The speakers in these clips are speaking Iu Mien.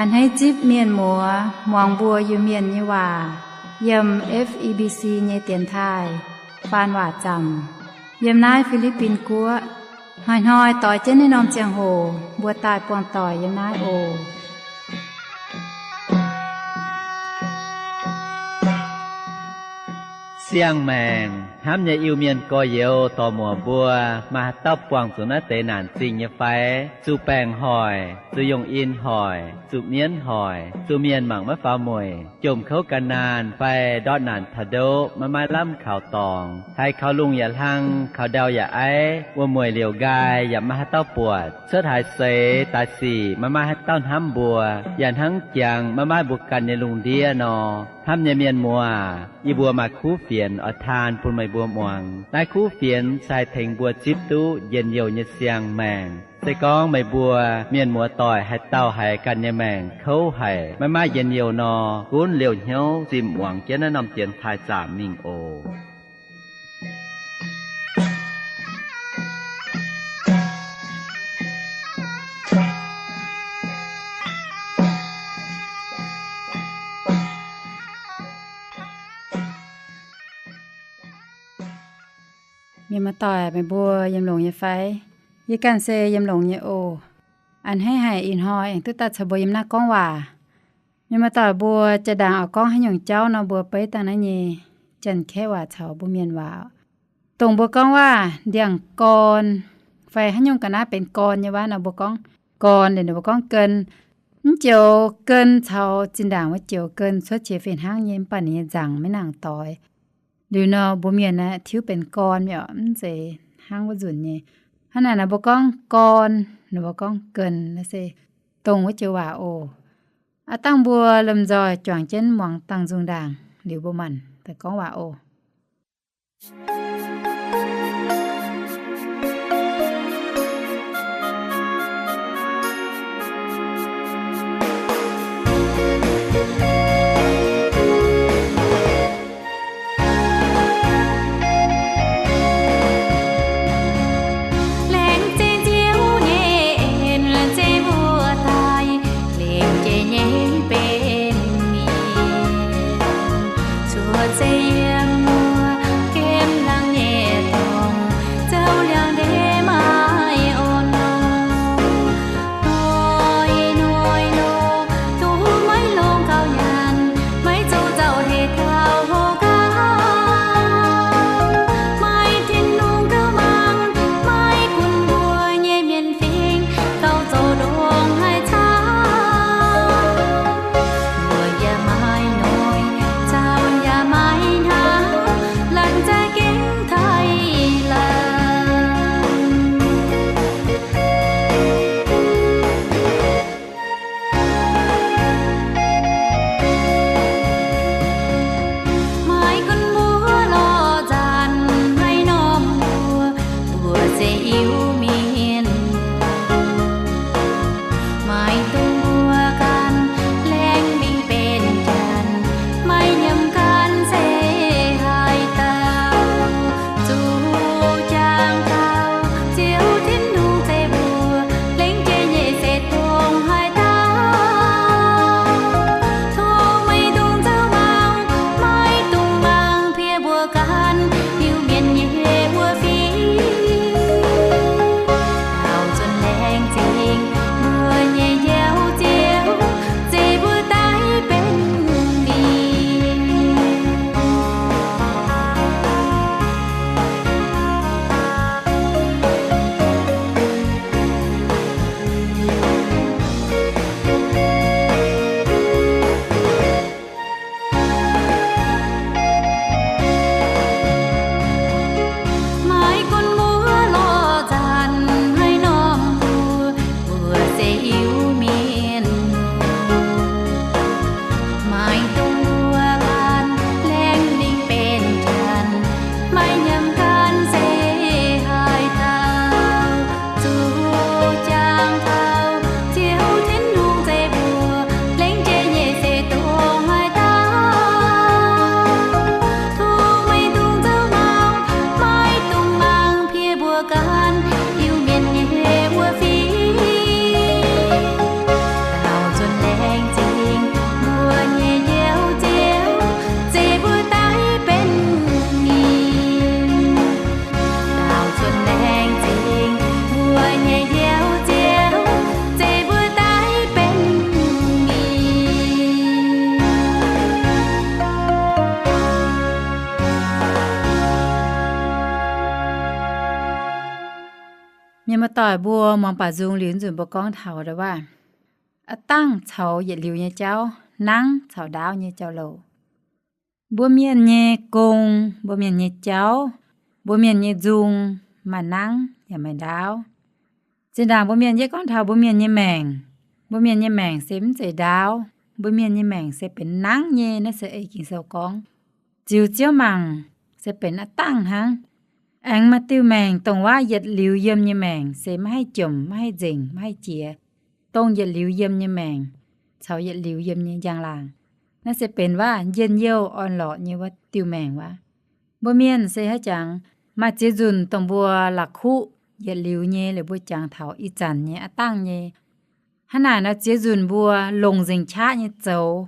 A'hneiv zipv mienh muoz muangx mbuo Iu-Mienh nyei waac yiem F E B C nyei dienx taaih faan waac zaamc yiem naaiv Fi^li^bin Guoqv. Hnoi-hnoi doix jienv naaiv norm ziangh hoc mbuo daaih buangh doic yiem naaiv oc. Siang-maengc hnamv nyei Iu-Mienh gorx-youz dorc-muoc mbuo, maaih haaix dauh buangh zuqc naaiv deix naanc zingh nyei fai? Zuqc baengc hoic, zuqc yongh in hoic, zuqc mienv hoic, zuqc mienh mangc maiv faaux mueic, jomc kouv gan naanh fai ndortv naanc taux ndoqv maiv maaih lamh kaux dorngx, haiz kaux lungh yaac hlang, kaux ndau yaac aiv, wuom-mueic liouc nqaai yaac maiv maaih haaix dauh buatc, cuotv haaix seix daaih sic maiv maaih haaix dauh hnamv mbuo, yaac hnangv jangx maiv maaih mbuo ganh nyei lungh ndiev nor. Hnamv nyei mienh muoz, yie mbuo maaih kuv fienx oix taan bun meih mbuo muangx. Naaiv kuv fienx se haih tengx mbuo zipv duqv njien-youh nyei siang-maengc. Se gorngv meih mbuo mienh muoz doic haaix dauh haiz ganh nyei maengc kouv haic, maiv maaih njien-youh nor, gunv liouh hnyouv zimh muangx jienv naaiv norm dienx taaih zaamc mingh oc. Mienh muoz doic, meih mbuo yiem longx nyei fai? Yie ganh se yiem longx nyei oc. A'hneiv haic ih hnoi aengx duqv daaih caux mbuo yiem naaiv gorngv waac. Mienh muoz doic mbuo jaa-ndaangc oix gorngv haaix nyungc jauv nor, mbuo beiv dangh naaiv nyei Janx-Kaeqv waac caux mbuo Mienh waac. Dongh mbuo gorngv waac ndiangx gorn fai haaix nyungc ga'naaiv benx gorn nyei waac nor, mbuo gorngv gorn, liuz ninh mbuo gorngv เกิน. Mv joux เกิน caux zinh ndaangc wuov joux เกิน cuotv qiex fih hnangv nyei, mv baac ninh nyei nzangc maiv nangc doix. Liuz nor mbuo Mienh aeqv, tiuv benx gorn mi'aqv, mv zeiz hnangv wuov nzunc nyei. Hnangv naaic nor mbuo gorngv gorn, ninh mbuo gorngv เกิน naaiv se dongh wuov joux waac oc. Aav dangh mbuo lomh nzoih juangc jienv muangx dangh nzung ndaangc liuz mbuo maanc daaih gorngv waac oc. Muoz-doic mbuo muangx baac nzung liuz nzunc mbuo gorngv taux ndau waac, a'dangh caux yietc liuz nyei jauv, nangv caux ndaauv nyei jauv-louc. Mbuo mienh nyei gong, mbuo mienh nyei jauv, mbuo mienh nyei nzung, maaih nangv yaac maaih ndaauv. Zinh ndaangc mbuo mienh yie gorngv taux mbuo mienh nyei maengc, mbuo mienh nyei maengc se mv zeiz ndaauv. Mbuo mienh nyei maengc se benx nangv nyei. Naaiv se ei Ging-Sou gorngv, ziux Ziouv mangc, se benx a'dangh hnangv. Aengx maaih diuh maengc dongh waac yietc liuz yiem nyei maengc se maiv haih jomc, maiv haih nzengc, maiv haih jiex, dongh yietc liuz yiem nyei maengc caux yietc liuz yiem nyei njang-laangc. Naaiv se benx waac njien-youh orn-lorqc nyei wuov diuh maengc waac. Mbuo mienh se haiz jangx, maaih ziex nzunc dongh mbuo la'kuqv yietc liuz nyei, liuz mbuo jangx taux ih zanc nyei a'dangh nyei. Hnangv naaic nor ziex nzunc mbuo longc nzengc qaqv nyei zoux,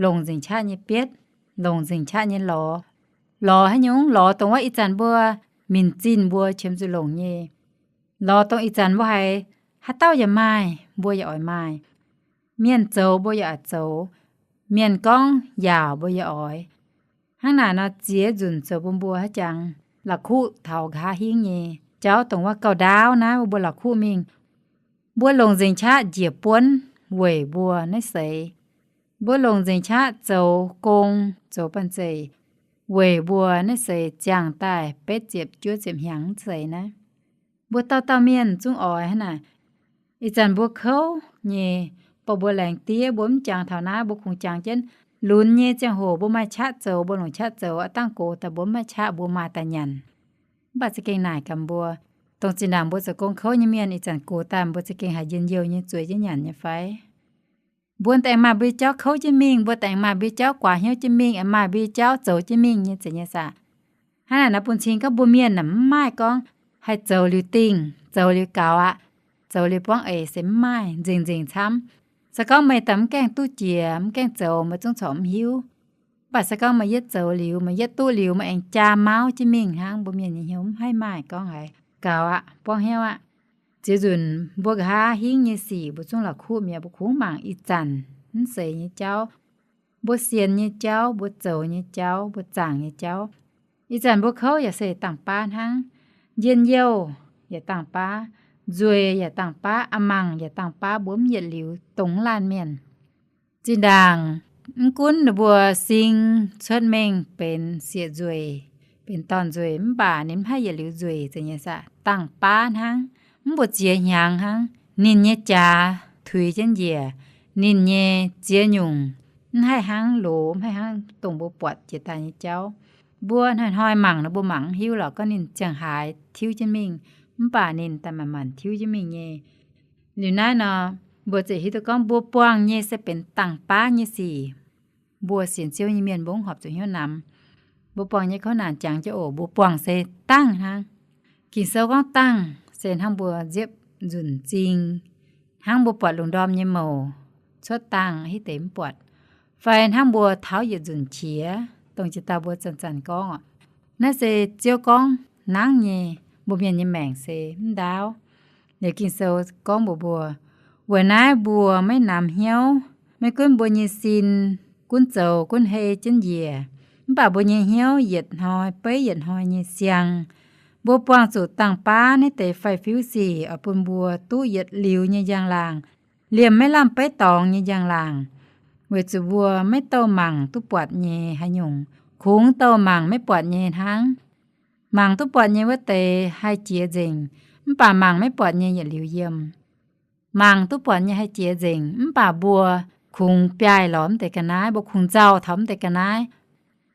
longc nzengc qaqv nyei bietv, longc nzengc qaqv nyei lorz. Lorz haaix nyungc? Lorz dongh waac ih zanc mbuo minc zinh mbuo qiemx zuqc longc nyei. Lorz dongh ih zanc mbuo haiz haaix dauh yaac maaih, mbuo yaac oix maaih. Mienh zoux mbuo yaac oix zoux, mienh gorngv yaauc mbuo yaac oix. Hnangv naaic nor ziex nzunc zoux bun mbuo haiz jangx la'kuqv taux nqa'haav hingv nyei jauv dongh waac gauh ndaauv naaiv, mbuo la'kuqv mingh. Mbuo longc nzengc qaqv njiec buonv weic mbuo naaiv seix. Mbuo longc nzengc qaqv zoux gong, zoux banh zeic weic mbuo naaiv seix ziangh daaih betv ziepc juov ziepc hnyangx seix naaiv. Mbuo dauh dauh mienh zungv oix hnangv naaic. Ih zanc mbuo kouv nyei, baac mbuo laengz diev mbuo mv jangx taux naaiv, mbuo kungx jangx jienv lunx nyei ziangh hoc mbuo maaih qaqv zoux, mbuo longc qaqv zoux, a'dangh gox daaih mbuo mv maaih qaqv mbuo maaih daaih nyanc. Mv baac za'gengh naaic gaax mbuo, dongh zinh ndaangc mbuo zoux gong kouv nyei mienh, ih zanc gox daaih mbuo za'gengh haiz njien-youh nyei zueiz jienv nyanc nyei fai? Mbuo aengx maaih mbuo nyei jauv kouv jienv mingh, mbuo aengx maaih mbuo nyei jauv guaax hnyouv jienv mingh, aengx maaih mbuo nyei jauv zoux jienv mingh nyei zeiz nyei saah? Hnangv naaic nor bun cing gorngv mbuo mienh naaic mv maaih gorngv haih zoux liuz dingh, zoux liuz gaux aqv, zoux liuz buangv eix se mv maaih, nzengc-nzengc camv. Se gorngv meih daaih mv gaengh duqv jiex, mv gaengh zoux, meih zungv corc mv hiuv. Mv baac se gorngv meih yietv zoux liuz, meih yietv duqv liuz, meih aengx jaa mauv jienv mingh hnangv. Mbuo mienh nyei hnyouv mv haih maaih gorngv haaix gaux aqv, buangv hnyouv aqv. Ziex nzunc mbuo nqa'haav hingv nyei sic mbuo zungv la'kuqv mi'aqv, mbuo kungx mangc ih zanc mv seix nyei jauv, mbuo sienx nyei jauv, mbuo zoux nyei jauv, mbuo zaangc nyei jauv. Ih zanc mbuo kouv yaac se dangh baav hnangv, njien-youh yaac dangh baav, nzueic yaac dangh baav, a'mangc yaac dangh baav, mbuo mv yietc liuz dongh laanh mienh. Zinh ndaangc mv gunv ninh mbuo sing cuotv mengh benx sieqv nzueic, benx dorn-nzueic, mv baac ninh mv haih yietc liuz nzueic zeiz nyei saah? Dangh baav hnangv, mv mbu'ziex hnyangx hnangv. Ninh nyei jaax tuix jienv njiec, ninh nyei ziex nyungc mv haih hnangv loz, mv haih hnangv dongh mbuo buatc jiex daaih nyei jauv. Mbuo hnoi-hnoi mangc nor mbuo mangc mv hiuv lorqc gorngv ninh ziangh haaix tiuv jienv mingh, mv baac ninh daaih manc-manc tiuv jienv mingh nyei. Liuz naaiv nor, mbuo ziouc hiuv duqv gorngv mbuo buangh nyei se benx dangh baav nyei sic. Mbuo sienx Ziouv nyei mienh mbuo mv horpc zuqc hnyouv namx. Mbuo buangh nyei kouv naanc jangx jienv oc, mbuo buangh se dangh hnangv. Ging-Sou gorngv dangh se hnangv mbuo nziepv nzunc zing, hnangv mbuo buatc lungh ndorm nyei mouc cuotv dangh hiuv deix mv buatc, fai hnangv mbuo tauv yietc nzunc qiex, dongh jiex dauh mbuo zanc-zanc gorngv oc. Naaiv se Ziouv gorngv nangv nyei, mbuo mienh nyei maengc se mv ndaauv. Liuz Ging-Sou gorngv mbuox mbuo, weic naaiv mbuo maiv namx hnyouv. Maiv gunv mbuo nyei sin gunv zoux gunv hei jienv njiec, mv baac mbuo nyei hnyouv yietc hnoi beiv yietc hnoi nyei siang. Mbuo buangh zuqc dangh baav naaiv deix faix-fiuv sic oix bun mbuo duqv yietc liuz nyei njang-laangc, liemh maiv lamh beiv dorngx nyei njang-laangc, weic zuqc mbuo maiv douh mangc duqv buatc nyei haaix nyungc, kungx douh mangc maiv buatc nyei hnangv. Mangc duqv buatc nyei wuov deix haih jiex nzengc, mv baac mangc maiv buatc nyei yietc liuz yiem. Mangc duqv buatc nyei haih jiex nzengc, mv baac mbuo kungx biaaih lorz mv deix ga'naaiv, mbuo kungx nzauh taux mv deix ga'naaiv.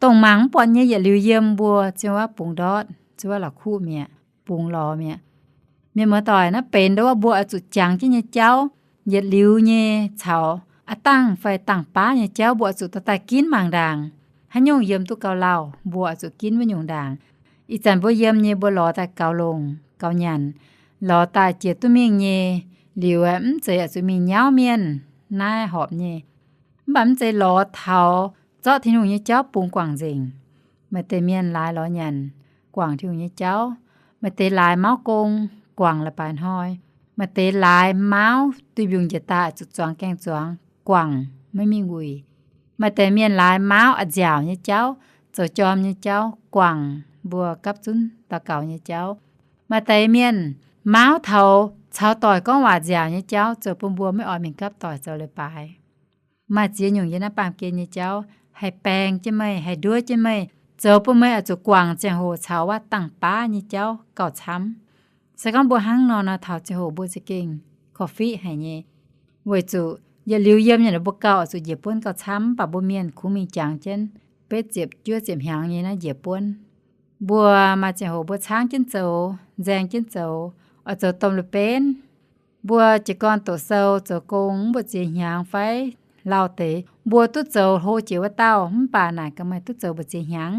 Dongh mangc mv buatc nyei yietc liuz yiem mbuo ziouc waac bungx ndortv, ziouc waac la'kuqv mi'aqv, bungx lorz mi'aqv. Mienh muoz-doic, naaiv benx ndau wuov mbuo oix zuqc jangx jienv nyei jauv, yietc liuz nyei caux a'dangh fai dangh baav nyei jauv mbuo oix zuqc dorh daaih ginv mangc ndaangc. Haaix nyungc yiem duqv gauh lauh, mbuo oix zuqc ginv wuov nyungc ndaangc. Ih zanc mbuo yiem nyei mbuo lorz daaih gaux longc gaux nyanc, lorz daaih jiex duqv mingh nyei, liuz mv zeiz oix zuqc mingh nyauv mienh, naaiv horpc nyei. Mv baac mv zeiz lorz taux zorqv Tin-Hungh nyei jauv bungx guangc nzengc. Maaih deix mienh laaix lorz nyanc guangc Tin-Hungh nyei jauv, maaih deix laaix mauv gong guangc la'baaix hnoi, maaih deix laaix mauv duih mbiungc njiec daaih zuqc zuangx gaeng zuangx guangc maiv mingh wuic. Maaih deix mienh laaix mauv a'nziaauc nyei jauv, zoux jorm nyei jauv guangc mbuo gapv zunv daux gaux nyei jauv. Maaih deix mienh Mauv taux caux doic gorngv waac nziaauc nyei jauv zoux bun mbuo maiv oix mingh gapv doic zoux leiz-baaix. Maaih ziex nyungc yiem naaiv baamh gen nyei jauv haih baeng jienv meih, haih nduov jienv meih, zoux bun meih oix zuqc guangc ziangh hoc caux wuov dangh baav nyei jauv gauh camv. Se gorngv mbuo hnangv nor nor, taux ziangh hoc mbuo za'gengh korv-fiqv haic nyei. Weic zuqc yietc liuz yiem nyei mbuo gauh oix zuqc njiec buonv gauh camv, mv baac mbuo mienh kungx mingh jangx jienv betv ziepc juov ziepc hnyangx nyei naaiv njiec buonv. Mbuo maaih ziangh hoc mbuo caangv jienv zoux, nzaeng jienv zoux, oix zoux domh lu benv. Mbuo jiez gorn doqc sou zoux gong mv mbu'ziex hnyangx fai lauh deix mbuo duqv zoux hlo jiex wuov dauh, mv baac naaic gaax meih duqv zoux mbu'ziex hnyangx.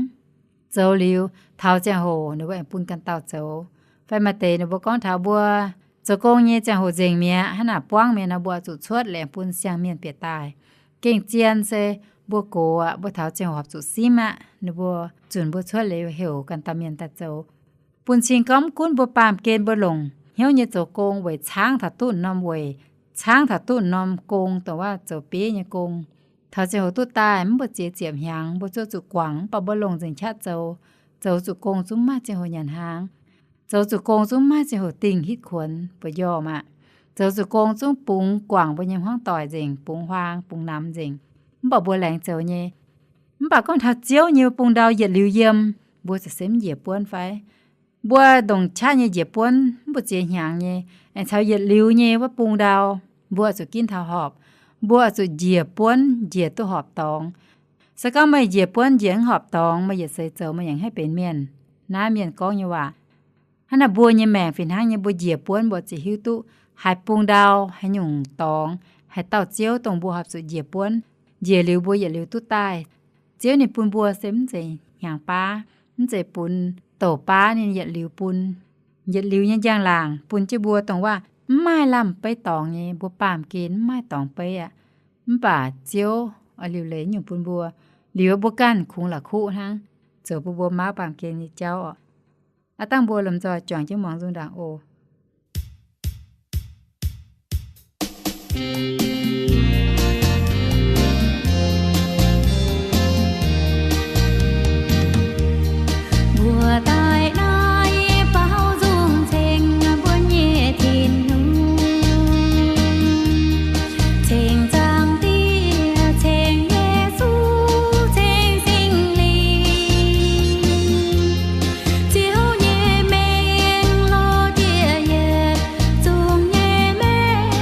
Zoux liuz taux ziangh hoc ninh mbuo aengx bun ganh dauh zoux. Fai maaih deix ninh mbuo gorngv taux mbuo zoux gong nyei ziangh hoc nzengc mi'aqv, hnangv naaic buangv mi'aqv nor, mbuo oix zuqc cuotv liuz aengx bun siang-mienh bieqc daaih. Gengh zien se mbuo gox aqv, mbuo taux ziangh hoc horpc zuqc simv aqv, ninh mbuo zunc mbuo cuotv liuz heuc ganh dauh mienh daaih zoux. Bun cing gorngv mv gunv mbuo baamh gen mbuo longc hnyouv nyei zoux gong weic caangv taux duqv norm weic, caangv taux duqv norm gong, dongh wuov zoux bieiv nyei gong. Taux ziangh hoc duqv daaih mv mbu'ziex ziepc hnyangx mbuo zuqc zuqc guangc, mv baac mbuo longc nzengc qaqv zoux. Zoux zuqc gong zungv maaih ziangh hoc nyanc hnaangx. Zoux zuqc gong zungv maaih ziangh hoc dingh hitv kuonx buoz-njormh aqv. Zoux zuqc gong zungv bungx guangc mbuo nyei hmuangv doic nzengc, bungx huaang bungx namx nzengc. Mv baac mbuo laengz zoux nyei. Mv baac gorngv taux Ziouv nyei bung ndau yietc liuz yiem, mbuo ziouc se mv njiec buonv fai? Mbuo ndongc qaqv nyei njiec buonv mv mbu'ziex hnyangx nyei, aengx caux yietc liuz nyei wuov bung ndau, mbuo oix zuqc ginv taux horpc. Mbuo oix zuqc njiec buonv njiec duqv horpc dorngx. Se gorngv meih njiec buonv njiec mv horpc dorngx, meih yietc seix zoux meih yaac haih benx mienh. Naaiv mienh gorngv nyei waac. Hnangv naaic mbuo nyei maengc fih hnangv nyei, mbuo njiec buonv mbuo ziouc hiuv duqv haaix bung ndau, haaix nyungc dorngx, haaix dauh Ziouv dongh mbuo horpc zuqc njiec buonv. Njiec liuz mbuo yietc liuz duqv daaih. Ziouv ninh bun mbuo se mv zeiz hnyangx baav, mv zeiz bun douc baav ninh yietc liuz bun. Yietc liuz nyei njang-laangc bun jienv mbuo dongh wuov mv maaih lamh beiv dorngx nyei, mbuo baamh gen mv maaih dorngx beiv aqv. Mv baac Ziouv oix liuc leiz nyungc bun mbuo, liuz mbuo ganh kungx la'kuqv hnangv, zoux bun mbuo mauv baamh gen nyei jauv oc. Aav dangh mbuo lomh nzoih juangc jienv muangx nzung ndaangc oc. Mbuo daaih naaiv baaux nzung ceng mbuo nyei Tin-Hungh, ceng Zaangc Diex, ceng Yesu, ceng Singx Lingh. Ziouv nyei mengh lorz jiex yietc zungv nyei mengh.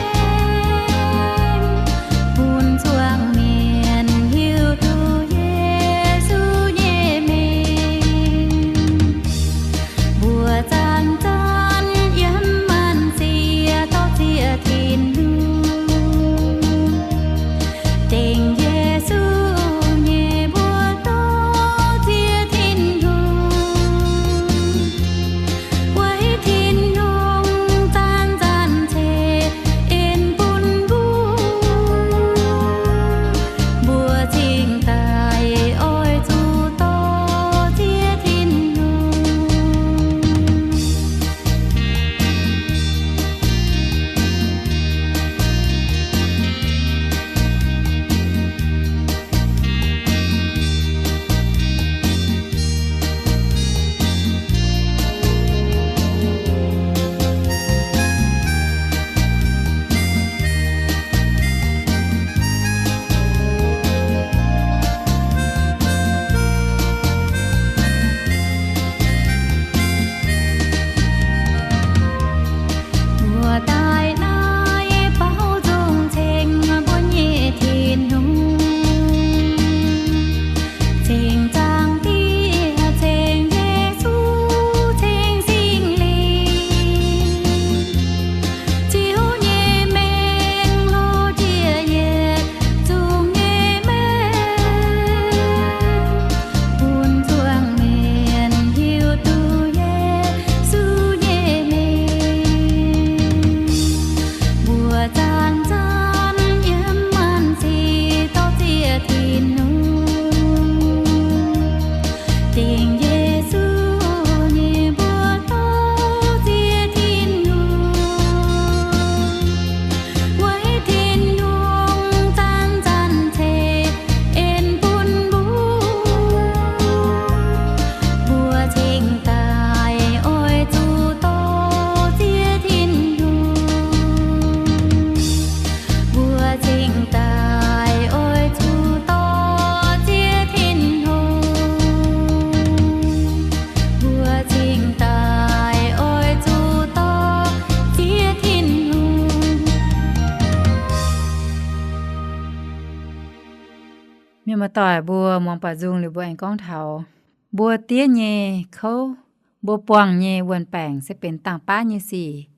Muoz-doic mbuo muangx baaux nzung liuz mbuo aengx gorngv taux mbuo diev nyei kouv, mbuo buangh nyei wuon-baengc se benx dangh baav nyei sic.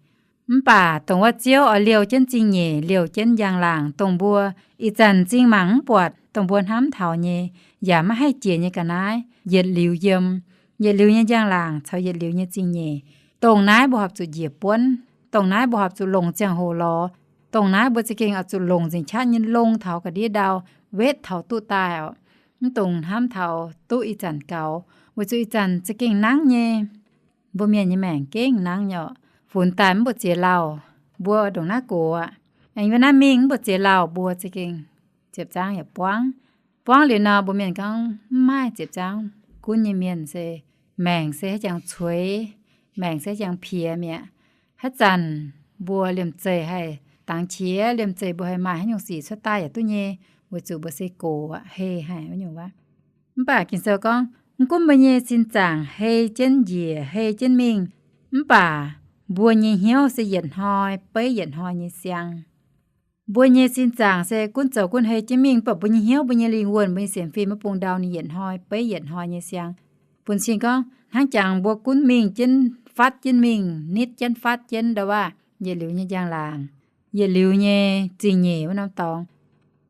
Mv baac dongh wuov Ziouv oix liouh jienv zingh nyeic, liouh jienv njang-laangc, dongh mbuo ih zanc m'zing mangc mv buatc, dongh mbuo hnamv taux nyei, yaac maiv haih jiex nyei ga'naaiv, yietc liuz yiem, yietc liuz nyei njang-laangc caux yietc liuz nyei zingh nyeic. Dongh naaiv mbuo horpc zuqc njiec buonv, dongh naaiv mbuo horpc zuqc longc ziangh hoc lorz, dongh naaiv mbuo za'gengh oix zuqc longc nzengc qaqv nyei long taux ga'ndiev ndau, wetv taux duqv daaih oc. Mv dungx hnamv taux duqv ih zanc gaux, weic zuqc ih zanc za'gengh nangv nyei. Mbuo mienh nyei maengc gengh nangv nyei oc. Funx daaih mv mbu'ziex lauh, mbuo ndongc naaiv gox aqv. Aengx yiem naaiv mingh mv mbu'ziex lauh mbuo za'gengh ziepc zaangv yaac buangv. Buangv liuz nor, mbuo mienh gorngv mv maaih ziepc zaangv gunv nyei mienh se maengc se haaix jangx cueix, maengc se haaix jangx piex mi'aqv. Haaix zanc mbuo liemh zeih haih dangx qiex, liemh zeih mbuo haih maaih haaix nyungc sic cuotv daaih yaac duqv nyei, weic zuqc mbuo se gox aqv, hei haic wuov nyungc wuov. Mv baac Ging-Sou gorngv, mv gunv mbuo nyei sin zaangc hei jienv njiec, hei jienv mingh, mv baac mbuo nyei hnyouv se yietc hnoi beiv yietc hnoi nyei siang. Mbuo nyei sin zaangc se gunv zoux gunv hei jienv mingh, mv baac mbuo nyei hnyouv, mbuo nyei lingh wuonh, mbuo nyei sienx fim maiv bung ndau ninh yietc hnoi beiv yietc hnoi nyei siang. Bun cing gorngv hnangv jangx mbuo gunv mingh jienv fatv jienv mingh, nitv jienv fatv jienv ndau waac, yietc liuz nyei njang-laangc, yietc liuz nyei zingh nyeic wuov norm dorngx.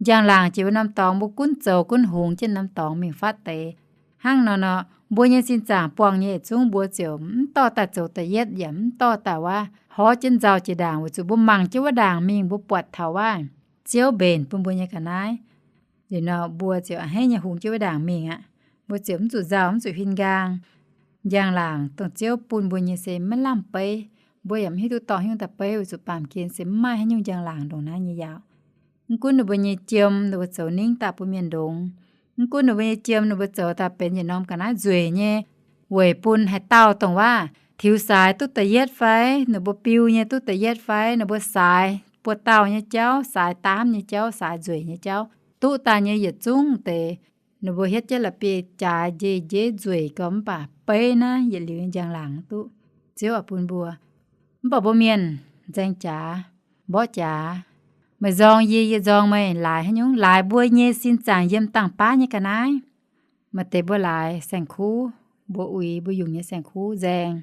Njang-laangc jiex wuov norm dorngx mbuo gunv zoux gunv hungx jienv norm dorngx mingh fatv deix. Hnangv nor nor, mbuo nyei sin zaangc buangh nyei yietc zungv mbuo ziouc mv dorh daaih zoux da'yietv yaac mv dorh daaih waac horv jienv nzauh jiex ndaangc, weic zuqc mbuo mangc jienv wuov ndaangc mingh mbuo buatc taux waac Ziouv mbenc bun mbuo nyei ga'naaiv. Liuz nor mbuo ziouc a'hneiv nyei hungx jienv wuov ndaangc mingh aqv. Mbuo ziouc mv zuqc nzauh mv zuqc huin nqaang. Njang-laangc dongh Ziouv bun mbuo nyei se maiv lamh beiv. Mbuo yaac mv hiuv duqv dorh haaix nyungc daaih beiv weic zuqc baamh gen se mv maaih haaix nyungc njang-laangc ndongc naaiv nyei yaauc. Mv gunv ninh mbuo nyei jiem ninh mbuo zoux ningv daaih bun mienh ndongx, mv gunv ninh mbuo nyei jiem ninh mbuo zoux daaih benx yietc norm ga'naaiv nzueic nyei, weic bun haaix dauh dongh waac tiux saaix duqv da'yietv fai, ninh mbuo biu nyei duqv da'yietv fai, ninh mbuo saaix buoz-dauh nyei jauv, saaix daamv nyei jauv, saaix nzueic nyei jauv, duqv daaih nyei yietc zungv deix, ninh mbuo hietv jienv la'bieiv-jaaix njiec njiec nzueic gorx mv baac beiv naaiv yietc liuz nyei njang-laangc duqv Ziouv oix bun mbuo. Mv baac mbuo mienh nzaeng jaax, mborqv jaax, meih nzorng yie, yie nzorng meih, laaix haaix nyungc? Laaix mbuo nyei sin zaangc yiem dangh baav nyei ga'naaiv. Maaih deix mbuo laaix saeng-kuv, mbuo uix mbuo yungz nyei saeng-kuv nzaeng.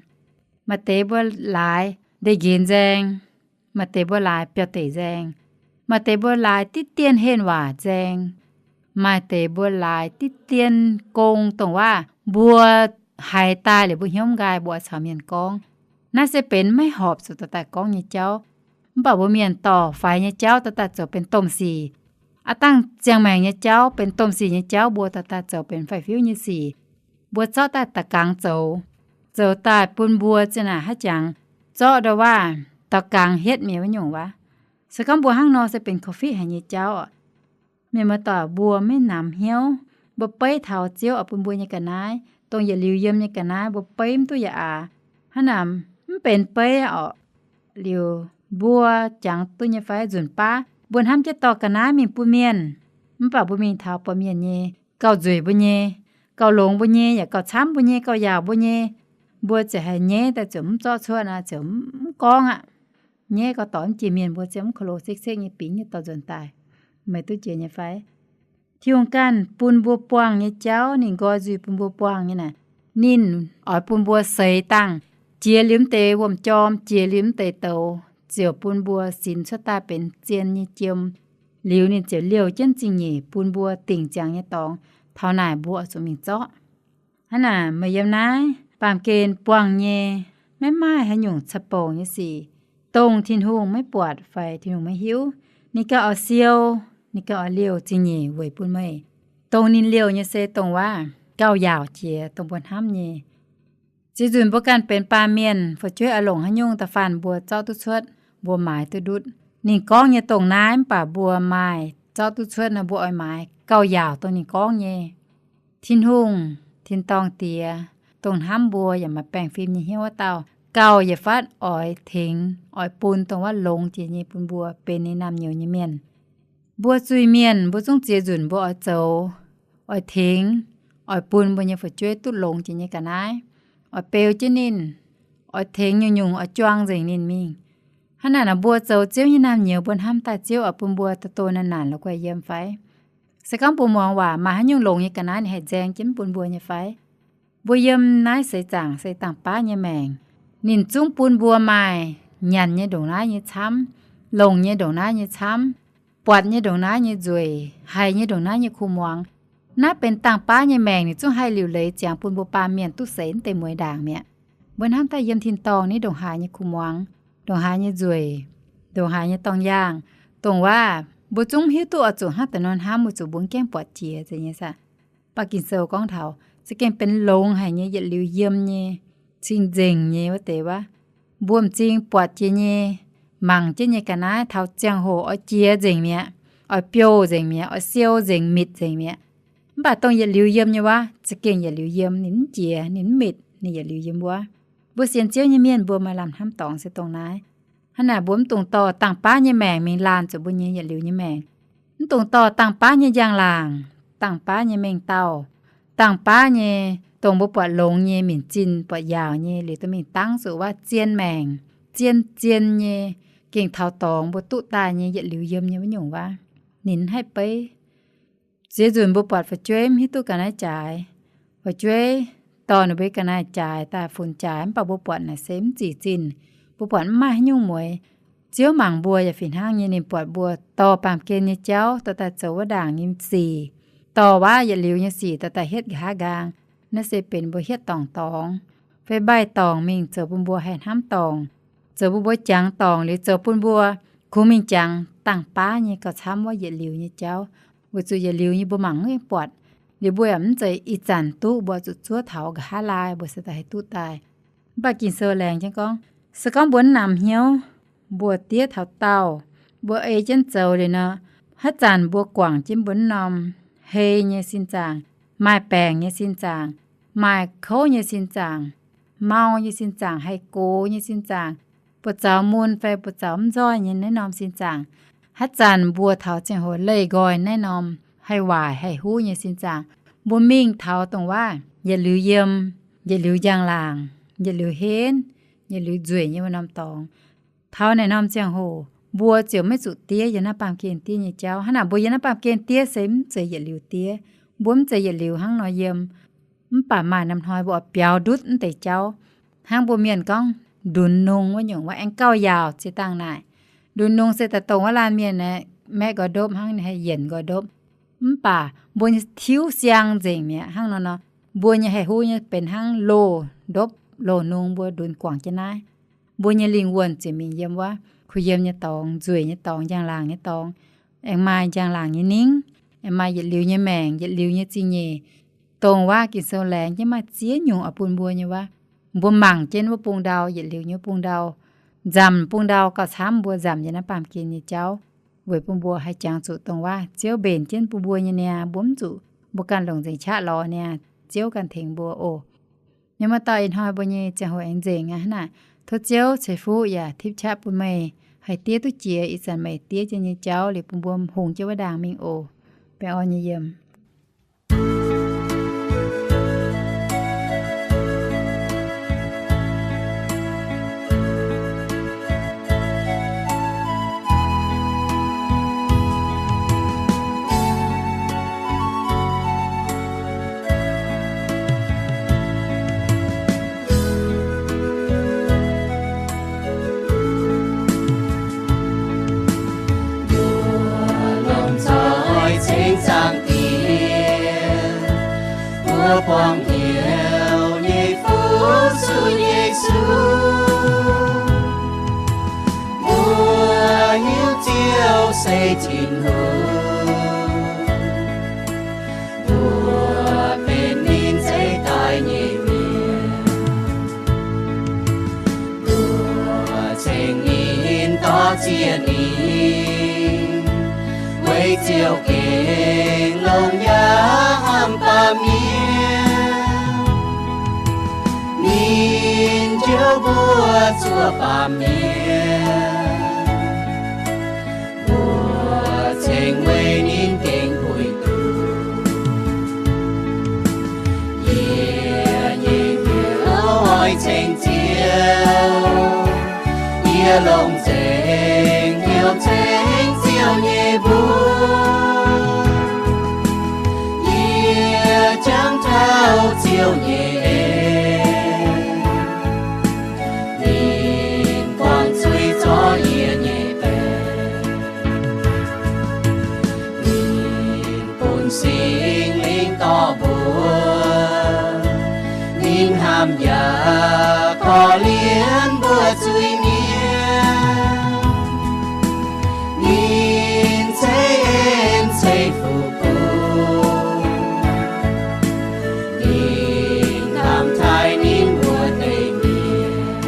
Maaih deix mbuo laaix ndeic-nqenx nzaeng. Maaih deix mbuo laaix biauv-deic nzaeng. Maaih deix mbuo laaix diqv dien henh waac nzaeng. Maaih deix mbuo laaix diqv dien gong dongh waac mbuo haiz daaih liuz mbuo hnyouv nqaai mbuo oix caux mienh gorngv. Naaiv se benx maiv horpc zuqc dorh daaih gorngv nyei jauv. Mv baac mbuo mienh dorh faix nyei jauv dorh daaih zoux benx domh sic. Aav dangh ziangh maengc nyei jauv benx domh sic nyei jauv mbuo dorh daaih zoux benx faix-fiuv nyei sic. Mbuo zorqv daaih da'gangx zoux, zoux daaih bun mbuo zinh naaic haaix jangx zorqv ndau waac da'gangx hietv mi'aqv wuov nyungc waac. Se gorngv mbuo hnangv nor se benx korv-fiqv haic nyei jauv oc. Mienh muoz-doic, mbuo maiv namx hnyouv. Mbuo beiv taux Ziouv oix bun mbuo nyei ga'naaiv, dongh yietc liuz yiem nyei ga'naaiv, mbuo beiv mv duqv yaac aax. Hnangv naaic mv benx beiv oc. Liuz mbuo jangx duqv nyei fai? Nzunc baav mbuo hnamv jienv dorh ga'naaiv mingh bun mienh, mv baac mbuo mingh taux buatc mienh nyei gauh nzueic mbuo nyei, gauh longx mbuo nyei, yaac gauh camv mbuo nyei, gauh yaauc mbuo nyei, mbuo ziouc haih nyaiv daaih ziouc mv zorqv cuotv aqv, ziouc mv gorngv aqv. Nyaiv gauh dorc mv jiex mienh, mbuo ziouc mv ko lo sekv-sekv nyei bingx nyei dorh nzuonx daaih. Meih duqv jiex nyei fai? Tin-Hungh ganh bun mbuo buangh nyei jauv, ninh nqoi nzuih bun mbuo buangh nyei naaic, ninh oix bun mbuo seix dangh jiex liuz mv deix wuom-jorm, jiex liuz mv deix douz, ziouc bun mbuo sinx cuotv daaih benx zien nyei jiem. Liuz ninh ziouc liouh jienv zingh nyeic bun mbuo dingc ziangx nyei dorngx. Taux naaic mbuo oix zuqc mingh zorqv. Hnangv naaic meih yiem naaiv baamh gen buangh nyei, maiv maaih haaix nyungc caqv-bouc nyei sic, dongh Tin-Hungh maiv buatc fai Tin-Hungh maiv hiuv. Ninh ganh oix siou, ninh ganh oix liouh zingh nyeic weic bun meih. Dongh ninh liouh nyei se dongh waac gauh yaauc jiex dongh mbuo hnamv nyei. Ziex nzunc mbuo ganh benx baamh mienh, fu'jueiv oix longc haaix nyungc da'faanh mbuo zorqv duqv cuotv, mbuo maaiz duqv ndutv. Ninh gorngv nyei dongh naaiv mv baac mbuo maaih zorqv duqv cuotv nor, mbuo oix maaiz gauh yaauc dongh ninh gorngv nyei. Tin-Hungh, tin-dorngh Diex, dongh hnamv mbuo yaac maaih baengh fim nyei hnyouv wuov dauh, gauh yietc fatv oix tengx, oix bun dongh waac longx jiex nyei bun mbuo benx ninh naamh nyouz nyei mienh. Mbuo zuiz-mienh mbuo zungv ziex nzunc mbuo oix zoux, oix tengx, oix bun mbuo nyei fu'jueiv duqv longx jiex nyei ga'naaiv, oix beu jienv ninh, oix tengx nyungc-nyungc oix juang nzengc ninh mingh. Hnangv naaic nor mbuo zoux Ziouv nyei naamh nyouz, mbuo hnamv daaih Ziouv oix bun mbuo da'don naanc-naanc la'guaih yiem fai? Se gorngv mbuo muangx waac maaih haaix nyungc longx nyei ga'naaiv ninh haih nzaeng jienv bun mbuo nyei fai? Mbuo yiem naaiv seix zaangc se dangh baav nyei maengc. Ninh zungv bun mbuo maaih nyanc nyei ndongc naaiv nyei camv, longc nyei ndongc naaiv nyei camv, buatc nyei ndongc naaiv nyei nzueic, haiz nyei ndongc naaiv nyei kuh muangx. Naaiv benx dangh baav nyei maengc, ninh zungv haih liuc leiz ziangx bun mbuo baamh mienh duqv seix mv deix mueiz ndaangc mi'aqv. Mbuo hnamv daaih yiem tin-dorngh ni ndongc haaix nyei kuh muangx, ndongc haaix nyei nzueic, ndongc haaix nyei dorng-yaangh, dongh waac mbuo zungv hiuv duqv oix zuqc hnangv da'nor hnamv, weic zuqc mbuo mv gaengh buatc jiex nzengc nyei saah. Mv baac Ging-Sou gorngv taux za'gengh benx longx haic nyei yietc liuz yiem nyei, cing-nzengc nyei wuov deix waac. Mbuo m'zing buatc jiex nyei, mangc jienv nyei ga'naaiv taux ziangh hoc oix jiex nzengc mi'aqv, oix biouh nzengc mi'aqv, oix siou nzengc, mitc nzengc mi'aqv. Mv baac dongh yietc liuz yiem nyei waac za'gengh yietc liuz yiem, ninh mv jiex, ninh mv mitc, ninh yietc liuz yiem wuov. Mbuo sienx Ziouv nyei mienh mbuo maaih lamh hnamv dorngx se dongh naaiv. Hnangv naaic mbuo mv dungx dorh dangh baav nyei maengc mingh laanh zuqc mbuo nyei yietc liuz nyei maengc. Mv dungx dorh dangh baav nyei njang-laangc, dangh baav nyei mengh dauh, dangh baav nyei dongh mbuo buatc longx nyei, minc zinh buatc yaauc nyei liuz dorh mingh dangv zuqc waac zien maengc, zien-zien nyei, gengh taux dorngx mbuo duqv daaih nyei yietc liuz yiem nyei wuov nyungc waac. Ninh haih beiv. Ziex nzunc mbuo buatc fu'jueiv mv hiuv duqv ga'naaiv jaaix. Fu'jueiv dorh ninh mbuo ga'naaiv jaaix daaih funx jaaix, mv baac mbuo buatc naaic se mv zic zinh. Mbuo buatc mv maaih haaix nyungc mueix. Ziouv mangc mbuo yaac fih hnangv nyei, ninh buatc mbuo dorh baamh gen nyei jauv dorh daaih zoux wuov ndaangc nyei sic, dorh waac yietc liuz nyei sic dorh daaih hietv nqa'haav nqaang. Naaiv se benx mbuo hietv dorngc dorngx fai mbaih dorngc mingh zoux bun mbuo haih hnamv dorngc, zoux bun mbuo jangx dorngc liuz zoux bun mbuo kungx mingh jangx dangh baav nyei gauh camv wuov yietc liuz nyei jauv. Weic zuqc yietc liuz nyei mbuo mangc mv buatc, liuz mbuo yaac mv zeiz ih zanc duqv, mbuo zuqc zuov taux nqa'haav laai mbuo se daaih haih duqv daaih. Mv baac Ging-Sou laengz jienv gorngv, se gorngv mbuo mv namx hnyouv, mbuo diev taux daauh, mbuo ei jienv zoux liuz nor, haaix zanc mbuo guangc jienv mbuo naaiv norm hei nyei sin zaangc, maaih baengc nyei sin zaangc, maaih kouv nyei sin zaangc, mau nyei sin zaangc, haih gox nyei sin zaangc, buoz-zaux mun fai buoz-zaux mv nzoih nyei naaiv norm sin zaangc, haaix zanc mbuo taux ziangh hoc leih nqoi naaiv norm haih waaic haih huv nyei sin zaangc, mbuo mingh taux dongh waac yietc liuz yiem, yietc liuz njang-laangc, yietc liuz henv, yietc liuz nzueic nyei wuov norm dorngx, taux naaic norm ziangh hoc mbuo ziouc maiv zuqc diev yiem naaiv baamh gen diev nyei jauv. Hnangv naaic mbuo yiem naaiv baamh gen diev se mv zeiz yietc liuz diev. Mbuo mv zeiz yietc liuz hnangv nor yiem. Mv baac maaih norm hnoi mbuo oix biaux ndutv mv deix jauv. Hnangv mbuo mienh gorngv ndunx nungx wuov nyungc, wuov aengx gauh yaauc ziex dangh naaic. Ndunx nungx se daaih dongh wuov laanh mienh aeqv, maeqv nqoi ndopv hnangv, ninh haih yienc nqoi ndopv. Mv baac mbuo nyei tiuv siang nzengc mi'aqv. Hnangv nor nor, mbuo nyei haih huv nyei benx hnangv loz ndopv loz nungx mbuo ndunx guangc jienv naaiv. Mbuo nyei lingh wuonh ziouc mingh yiem wuov kuh yiem nyei dorngx, nzueic nyei dorngx, njang-laangc nyei dorngx. Aengx maaih njang-laangc nyei ningv, aengx maaih yietc liuz nyei maengc, yietc liuz nyei zingh nyeic. Dongh waac Ging-Sou laengz jienv maaih ziex nyungc oix bun mbuo nyei waac. Mbuo mangc jienv wuov bung ndau, yietc liuz nyei bung ndau, nzamc bung ndau gauh camv mbuo nzamc yiem naaiv baamh gen nyei jauv, weic bun mbuo haih jangx zuqc dongh waac Ziouv mbenc jienv bun mbuo nyei niaa, mbuo mv zuqc mbuo ganh longc nzengc qaqv lorz niaa, Ziouv ganh tengx mbuo oc. Mienh muoz-doic, ih hnoi mbuo nyei ziangh hoc aengx nzengc aqv. Hnangv naaic, tov Ziouv ceix fuqv yaac tipv qaqv bun meih haih diev duqv jiex ih zanc meih diev jienv nyei jauv liuz bun mbuo hungx jienv wuov ndaangc mingh oc. Baengh orn nyei yiem. Mbuo lomh nzoih ceng Zaangc Diex, mbuo buangh hnyouv nyei Fuqv Yesu. Mbuo hiuv Ziouv se Tin-Hungh, mbuo benx ninh ceix daaih nyei mienh. Mbuo ceng ninh, dor-ziec ninh, weic Ziouv gengh longx yaac hnamv baamh mienh. Ninh njoux mbuo zuov baamh mienh, mbuo ceng weic ninh gengh puix duqv. Yie, yie hnyouv oix ceng Ziouv, yie longc nzengc hnyouv ceng Ziouv nyei mbuox. Taux Ziouv nyei en, ninh buangh zuiz zorqv yie nyei baeqc. Ninh bun Singx Lingh dorh mbuo, ninh hnamv yaac korv-lienh mbuo zuiz-mienh. Ninh ceix en ceix fuqv bun ninh hnamv taaih ninh wuov deix mienh.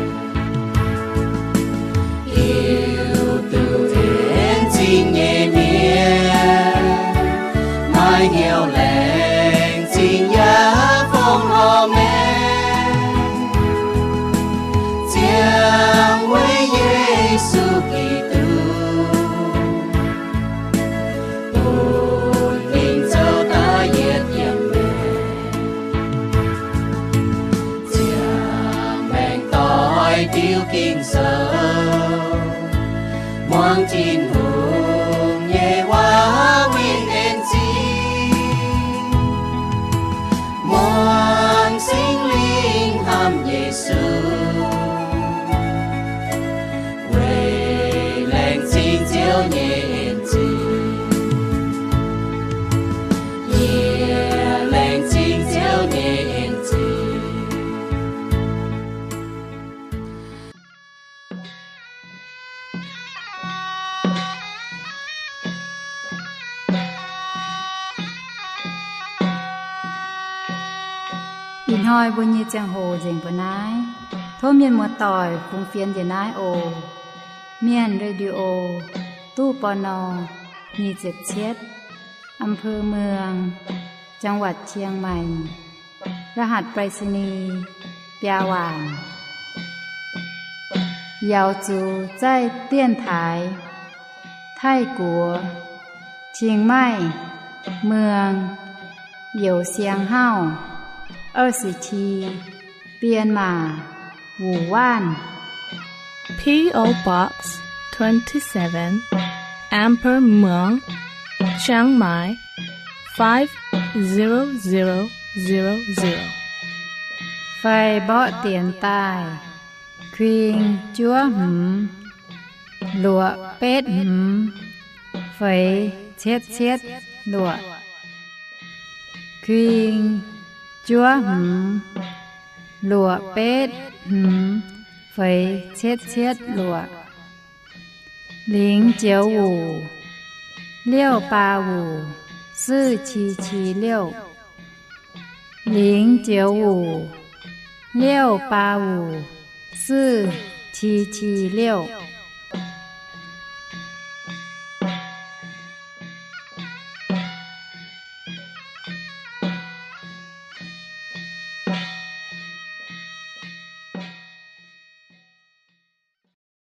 Hiuv duqv en zingh nyei mienh, maaih hnyouv laengz zingh yaac fongc horc maengc, ziangh weic Yesu Giduc bun dingc zouv daaih yietc diemv maengc. Ziangh maengc doix diuv Ging-Sou, muangx Tin-Hungh nyei waac winh en zingh, muangx Singx Lingh hnamv Yesu, weic laengz zingh Ziouv nyei en zingh. Yie laengz zingh Ziouv nyei en zingh. Ih hnoi mbuo nyei ziangh hoc nzengc mbuo naaiv. Tov mienh muoz-doic fungx fienx njiec naaiv oc. Mienh Radio, ตู้ ปณ. nyic ziepc cietv, อำเภอเมือง จังหวัดเชียงใหม่ รหัสไปรษณีย์ biaa waanc. Yaux zuqc zaih 电台 Taiv-Guoqv, Chiang Mai, Mueang, Youz Siang Hauv, 二十七, Bienh Maac, Wuc Waanh. P O Box twenty-seven, อำเภอเมือง Chiang Mai, five zero zero zero zero. Fai mborqv dienx daaih, kuing juov hmz, luoqc betv hmz, feix cietv cietv luoqc. Kuing juov hmz, luoqc betv hmz, feix cietv cietv luoqc. 零九五, 六八五, 四七七六. 零九五, 六八五, 四七七六.